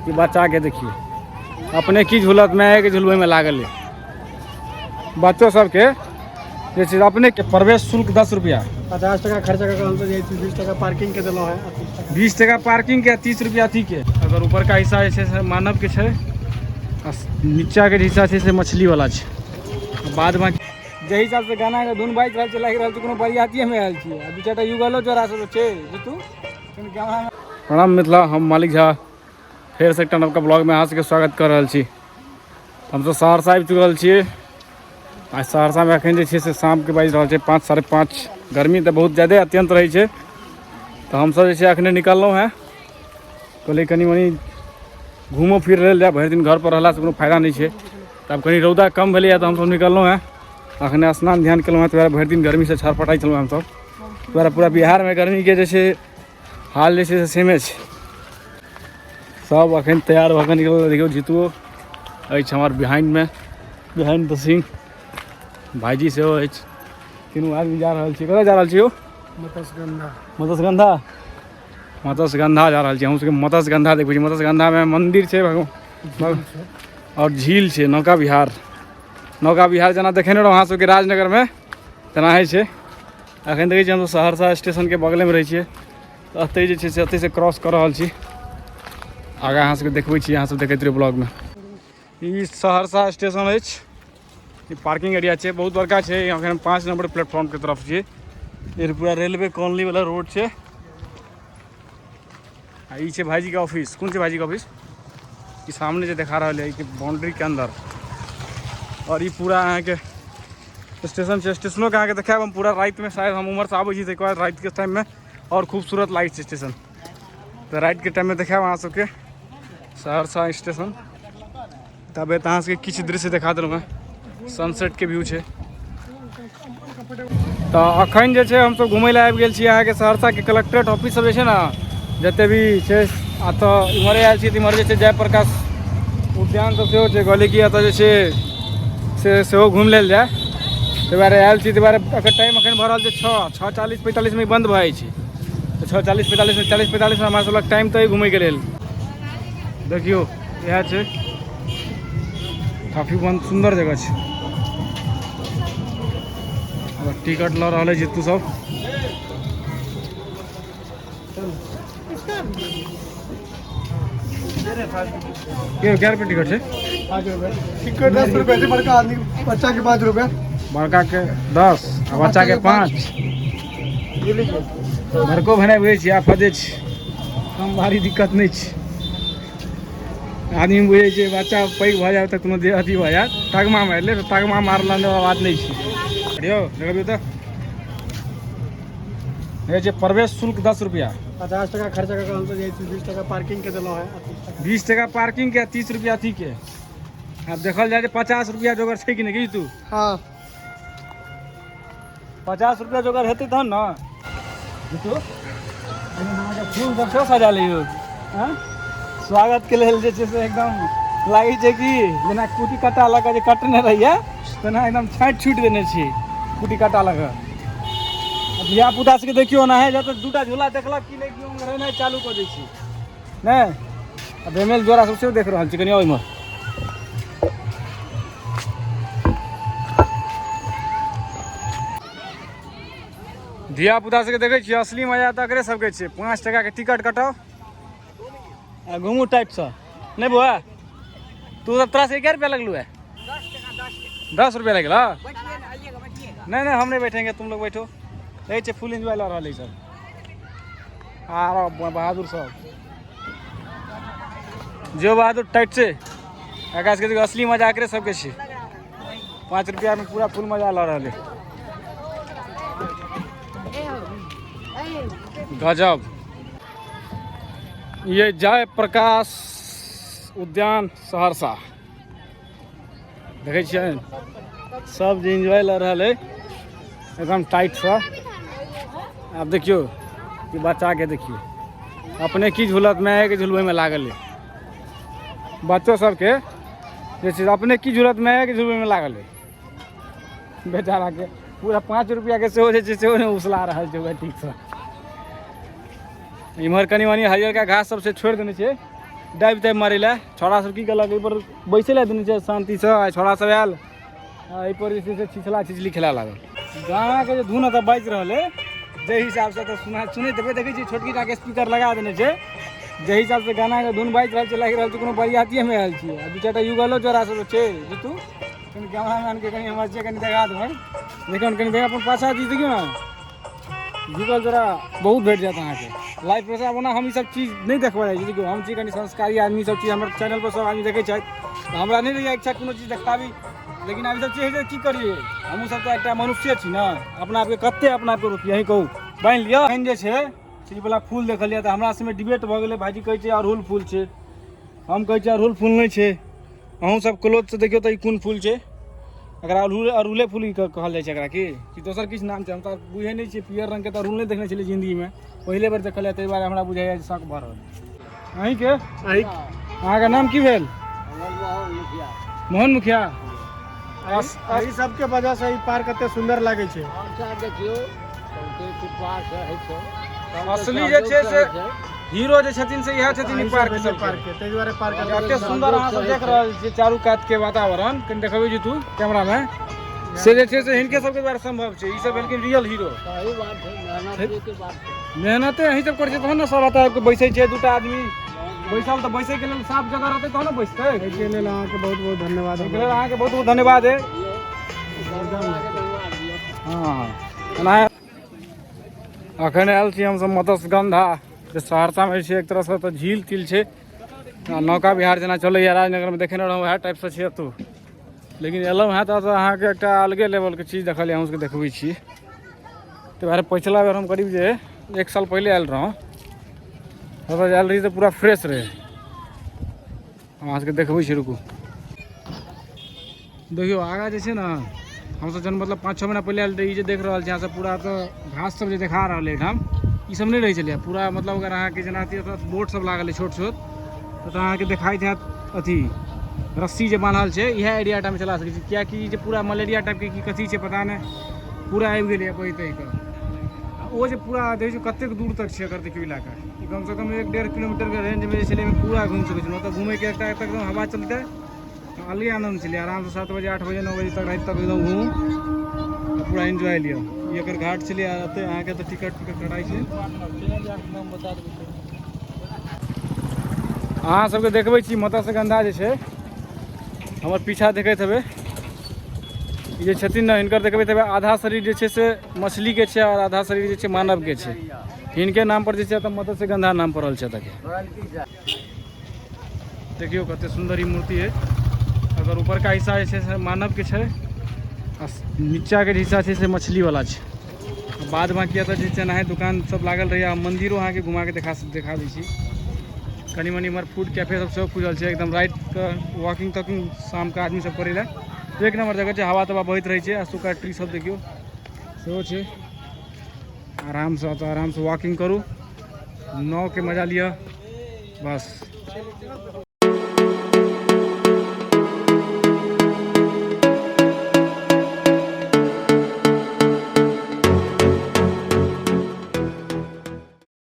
ई बच्चाके देखियौ अपने की झूलत मायके झुलबैमे लागल है। बच्चो सबके जे छै अपने के प्रवेश शुल्क 10 रुपया। 50 टका खर्चा कऽ हमसब जाइ छी, 20 टका पार्किंग के देलहुँ हैं, 30 टका। 20 टका पार्किंग के, 30 रुपया अथी के। अगर ऊपर का हिस्सा जे छै से मानव के छै आ नीचा के हिस्सा छै से मछली वाला छै। बाद बाकी जाहि हिसाब से गाना के धुन बाजि रहल छै, लागि रहल छै कोनो बरियातीये मे आयल छियै। आ दू चारिटा युगलो जोड़ा सब छै जीतू। प्रणाम मिथिला, हम मालिक झा फेरसँ एकटा नवका ब्लॉगमे अहाँ सबके स्वागत कऽ रहल छी। हमसब सहरसा आबि चुकल छियै आ सहरसामे एखन जे छै से शामके बाजि रहल छै 5, 5:30। गर्मी तऽ बहुत ज्यादे अत्यंत रहै छै, तऽ हमसब जे छै एखने निकललहुँ हेँ, कहलियै कनि मनि घूमो फिर लेल जाय, भरि दिन घरपर रहलासँ कोनो फायदा नहि छै। तऽ आब कनि रौदा कम भेलैए तऽ हमसब निकललहुँ हेँ। एखने स्नान ध्यान केलहुँ हेँ, तऽ भरि दिन गर्मीसँ छटपटाइ छलहुँ हमसब। पूरा पूरा बिहारमे गर्मीके जे छै हाल जे छै से सेमे छै। सब अखन तैयार भऽ कऽ निकलल। देखियौ जीतुओ अछि हमर बिहाइंडमे, बिहाइंड द सीन भाईजी सेहो अछि। तीनू आदमी जा रहल छी। कतऽ जा रहल छी यौ? मत्स्यगंधा। मत्स्यगंधा, मत्स्यगंधा जा रहल छी। हम सबके मत्स्यगंधा देखबै छी। मत्स्यगंधामे मन्दिर छै भगवान और झील छै, नौका विहार। नौका विहार जेना देखेने रहौ अहाँ सबके राजनगरमे तेनाहे छै। अखन देखै छी हमसब सहरसा स्टेशनके बगलेमे रहै छियै, तऽ एतै जे छै से एतैसँ क्रॉस कऽ रहल छी। आगाँ अहाँ सबके देखबै छी, अहाँ सब देखैत रहियौ ब्लॉगमे। ई सहरसा स्टेशन अछि, ई पार्किंग एरिया छै, बहुत बड़का छै। अखन 5 नंबर प्लेटफॉर्मके तरफ छियै। ई पूरा रेलवे कॉलोनी वाला रोड छै। आ ई छै भाईजीके ऑफिस। कोन छै भाईजीके ऑफिस? ई सामने जे देखा रहल है बाउंड्रीके अंदर। और ई पूरा अहाँके स्टेशन छै। स्टेशनोके अहाँके देखायब हम पूरा रातिमे। शायद हम उम्हरसँ आबै छी ताहिके बाद रातिके टाइममे और खूबसूरत लागै छै स्टेशन, तऽ रातिके टाइममे देखायब अहाँ सबके सहरसा स्टेशन। तबे तऽ अहाँ सबके किछु दृश्य देखा देलहुँ हेँ, सनसेटके व्यू छै। तऽ अखन जे छै हमसब घुमै लए आबि गेल छी अहाँके सहरसाके कलेक्ट्रेट ऑफिस सब जे छै ने, जते भी छै। आ तऽ इम्हरे आयल छी तऽ इम्हर जे छै जयप्रकाश उद्यान सब सेहो छै। कहलियै कि एतऽ जे छै से सेहो घुमि लेल जाय, ताहि दुआरे आयल छी। ताहि दुआरे एकर टाइम एखन भऽ रहल छै 6:40, 45मे बन्द भऽ जाइ छै। तऽ 6:40, 45मे, 40, 45मे हमरा सब लग टाइम तऽ घुमैके लेल। देखियौ इएह छै, काफी बन सुन्दर जगह छै। टिकट लऽ रहल है जीतू सब। के क्या रुपये टिकट छै? 5 रुपये टिकट, 10 रुपये छै बड़का आदमी, बच्चा के 5 रुपये। बड़का के 10 आ बच्चा के 5। बड़को भेनाइ बुझै छियै आफते छै, कम भारी दिक्कत नहि छै। आदमी बुझै छै बच्चा पैघ भऽ जायत तऽ कोनो अथी भऽ जायत, तगमा मारि ले, तगमा मारला बात नहि छै। यौ देखबियौ तऽ हे छै प्रवेश शुल्क 10 रुपया। 50 टका खर्चा कऽ हमसब जाइ छी, 20 टका पार्किंग के देलहुँ हैं, 30 टका। 20 टका पार्किंग के, 30 रुपया अथी के। आब देखल जाय जे 50 रुपया जोगर छै कि नहि की तू? हाँ। 50 रुपया जोगर हेतै तहन ने जीतू। फूल सब सेहो सजा लियौ। हँ, स्वागत के लेल जे छै से एकदम लागै छै कि जेना कुटी कट्टा लऽ कऽ जे कटने रहियै तेना एकदम छाँटि छुटि देने छी कुटी कट्टा लऽ कऽ। धिया पुता सबके देखियौ ओना है जतऽ दूटा झूला देखलक कि नहि कि रहनाइ चालू कऽ दै छी नहि। आ बेमेल जोड़ा सब सेहो देख रहल छी। कनि ओहिमे धिया पुता सबके देखै छियै, असली मजा तऽ एकरे सबके छै। 5 टकाके टिकट कटाउ आ घुमू टाइटसँ। नहि बौआ, तू सब तोरा से 11 रुपया लगलू है? 10 रुपया लगल। नहीं नहीं हम नहीं बैठेंगे, तुम लोग बैठो। यही छै फुल एंजॉय लऽ रहल है सब। आर बहादुर सब जो बहादुर टाइट से आकाश के असली मजा एकरे सबके छै। 5 रुपया में पूरा फुल मजा लऽ रहल है। गजब। ये जय प्रकाश उद्यान सहरसा देखै छियै सब जे एंजॉय लऽ रहल है एकदम टाइटसँ। आब देखियौ कि बच्चाके देखियौ अपने की झूलत मायके झुलबैमे लागल है। बच्चो सबके जे छै अपने की झूलत मायके झुलबैमे लागल है। बेचाराके पूरा 5 रुपैआके सेहो जे छै सेहो नहि उसला रहल छै ओकरा ठीकसँ। इम्हर कनि मनि हरियरका घास सब से छोड़ि देने छै। डाइव ताइव मारै लए। छौड़ा सब की केलक, एहिपर बैसै लए देने छै शान्तिसँ, आ छौड़ा सब आयल आ एहिपर जे छै से छिछला छिछली खेला लागल। गानाके जे धुन एतऽ बाजि रहल अइ जाहि हिसाबसँ, तऽ सुनैत हेबै। देखै छियै छोटकी टाके स्पीकर लगा देने छै, जाहि हिसाबसँ गानाके धुन बाजि रहल छै, लागि रहल छै कोनो बरियातिएमे आयल छियै। आ दू चारिटा युगलो जोड़ा सब छै। जीतू, कनि कैमरामैनके कनि हमर छै, कनि देखा देबै। देखियौ ने, कनि देखा अपन पाछा दिस देखियौ ने, युगल जोड़ा बहुत भेट जायत अहाँके लाइफ पर। ओना हम ई सब चीज नहि देखबऽ जाइ छी। देखियौ, हम छी कनि संस्कारी आदमी, सब चीज हमर चैनल पर सब आदमी देखै छथि, तऽ हमरा नहि रहैए इच्छा कोनो चीज देखाबी। लेकिन आब ई सब चीज होइ छै, की करियै, हमहूँ सब तऽ एकटा मनुष्य छी ने। अपना आपके कते अपना आपके रोकी, अहीं कहू, बान्हि लिअ। एहन जे छै से ई वला फूल देखलियै तऽ हमरा सबमे डिबेट भऽ गेलै। भाइजी कहै छै अड़हुल फूल छै, हम कहै छियै अड़हुल फूल नहि छै। अहूँ सब क्लोजसँ देखियौ तऽ ई कोन फूल छै? एकरा अड़हुले फूल ई कहल जाइ छै एकरा कि दोसर किछु नाम छै? हम तऽ बुझै नहि छियै। पियर रङ्गके तऽ अड़हुल नहि देखने छलियै जिन्दगीमे, पहिले बेर देखलियै, ताहि दुआरे हमरा बुझाइए जे शक भऽ रहल। अहीँके अहाँके नाम की भेल? मोहन मुखिया। एहि सबके वजह से ई पार्क कते सुंदर लागै छै। असली जे छै से हीरो जे छथिन से इएह छथिन ई पार्क सब। पार्क के ताहि दुआरे पार्क एते सुंदर अहाँ सब देख रहल छियै चारू कात के वातावरण। कनि देखबै जे तू कैमरा में, से जे छै से हिनके सबके द्वारा संभव छै। ई सब भेलखिन रियल हीरो। मेहनते अहीं सब करै छियै तहन ने सब एतऽ आबि कऽ बैसै छै। दूटा आदमी बैसल तऽ बैसैके लेल साफ जगह रहतै तहन ने बैसतै। एहिके लेल अहाँके बहुत बहुत धन्यवाद। एहिके लेल अहाँके बहुत बहुत धन्यवाद है। हँ, एना अखन आयल छी हमसब मत्स्यगंधा जे सहरसामे छै। एक तरहसँ तऽ झील तिल छै आ नौका विहार जेना चलैए राजनगरमे, देखेने रहौँ, वएह टाइपसँ छै एतौ। लेकिन एलहुँ हेँ तऽ अहाँके एकटा अलगे लेवलके चीज देखल, अहूँ सबके देखबै छी। तऽ दुआरे पछिला बेर हम करीब जे एक साल पहिले आयल रहौँ, ओतऽ आयल रही तऽ पूरा फ्रेश रहै। अहाँ सबके देखबै छी, रुकू। देखियौ आगाँ जे छै ने, हमसब जहन मतलब 5-6 महीना पहिले आयल रही, ई जे देख रहल छी अहाँ सब, पूरा तऽ घास सब जे देखा रहल है एहिठाम, ई सब नहि रहै छलैए पूरा। मतलब अगर अहाँके जेना अथी एतऽ बोट सब लागल है छोट छोट, तऽ अहाँके देखाइत हैत अथी रस्सी जे बान्हल छै, इएह एरिया टामे चला सकै छी, किएकि ई जे पूरा मलेरिया टाइपके की कथी छै पता नहि, पूरा आबि गेलैए बहि तहि कऽ। आ ओ जे पूरा देखै छियै कतेक दूर तक छै एकर। देखियौ इलाका ई कमसँ कम 1-1.5 किलोमीटरके रेंजमे जे छलै पूरा घुमि सकै छलहुँ। ओतऽ घुमैके एकटा एकदम हवा चलतै, अलगे आनन्द छलै। आरामसँ 7 बजे, 8 बजे, 9 बजे तक राति तक एकदम घुमू आ पूरा एन्जॉय लिअ। ई एकर घाट छलै आ एतऽ अहाँके तऽ टिकट टिकट कटाइ छै। अहाँ सबके देखबै छी मत्स्यगंधा जे छै, हमर पीछा देखैत हेबै। ई जे छथिन ने, हिनकर देखबैत हेबै, आधा शरीर जे छै से मछलीके छै आओर आधा शरीर जे छै मानवके छै। हिनके नाम पर जे छै एतऽ मत्स्यगंधा नाम पड़ल छै एतऽके। देखियौ कते सुन्दर ई मूर्ति है। अगर ऊपरका हिस्सा जे छै से मानवके छै आ नीचाके जे हिस्सा छै से मछलीवला छै। बाद बाकी एतऽ जे छै एनाहे दुकान सब लागल रहैए। आ मन्दिरो अहाँके घुमाके देखा दै छी। कनि मनि इम्हर फूड कैफे सब सेहो खुजल छै। एकदम रातिके वॉकिंग तॉकिंग शामके आदमी सब करै लए एक नंबर जगह छै। हवा तवा बहैत रहै छै। आ सुखा ट्री सब देखियौ सेहो छै। आरामसँ एतऽ आरामसँ वॉकिंग करू, नावके मजा लिअ बस।